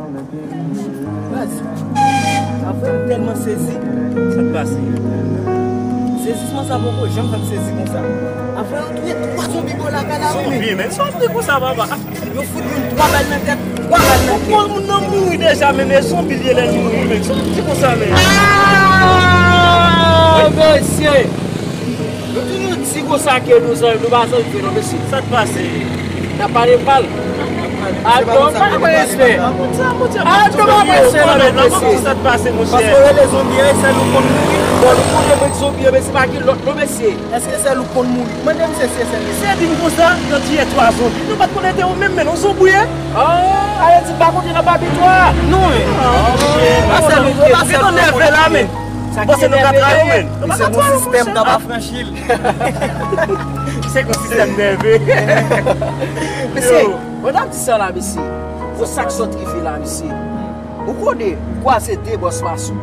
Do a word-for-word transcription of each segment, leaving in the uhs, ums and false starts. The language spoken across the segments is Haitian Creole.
Baz, avè m tèlman sezi. Sa k pase? Sezisman sa poko janm fè m sezi konsa. Avè yo touye twa zonbi bò lakay la, wi, men. Zonbi, men, zonbi konsa, papa. Yo fout youn twa bal nan tèt, twa bal nan kè. Bon, moun nan mouri deja, men, men zonbi l ye lè l mouri, men. Zonbi konsa, men. Ah, mesye! Nou toujou di konsa ke nou zanmi, nou pa zanmi vre non, mesye. Sa k pase? N ap pale mal. Atò, pa gen respè. Atò, pa gen respè nan lòt mesye. Sa k pase, monchè? Paske w rele zonbi an, e sèl ou konn mouri. Bon, nou konnen mwen zonbi an, men se pa gen lòt non, mesye. Èske sèl ou konn mouri? Mande misye si e sèl li. Misye di m konsa, yo tiye twa zonbi. Nou pa t konnen te ou menm, men nou zonbi ye. Ah, ale di pa konte nan babitwa. Non, men. Ah, ok. Pa sèl ou, pa sèl ou. Ou nève la, men. Sa ki nève yo, men. Misye gon sistèm nan pa franchi l. Se gon sistèm nève. Mesye, yo, mwen t ap di sa la, mesye. Pou sa k sot rive la, mesye. Ou konnen, ou kwaze de bòs mason.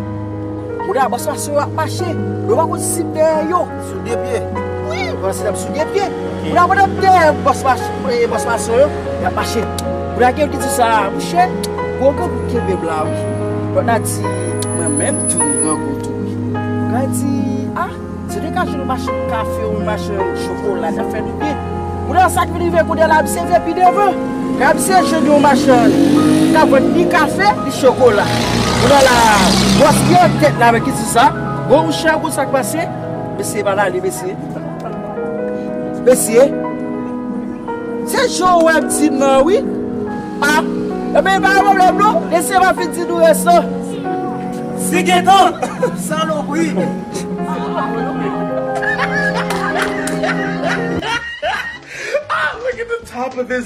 Kounye a, bòs mason yo ap mache. Yo pa konn si dèyè yo. Sou de pye. Wi, pandan se tan sou de pye. Kounye a, pandan dèyè bòs mach-, e, bòs mason yo, y ap mache. Kounye a, gen ki di sa, mouche, gon grangou kenbe m la, wi. Lòt la di, mwen menm tou, m grangou tou, wi. Kounye a di, a, si nou ka jwenn yon machann kafe ou yon machann chokola, t ap fè nou byen. Kounye a, sa k vin rive kounye a la, misye vin pi devan. Kounye a, misye jwenn yon machann k ap vann ni kafe, ni chokola. Kounye a la, bòs ki an tèt la, men ki di sa, bon, mouche, gon sa k pase, mesye pa ale, mesye. Mesye, se jan w wè m di m nan, wi. A, ebyen, pa gen pwoblèm, non. Mesye, m ap fin di nou rès lan. Si gentan. Salopri. Ah, look at the top of this.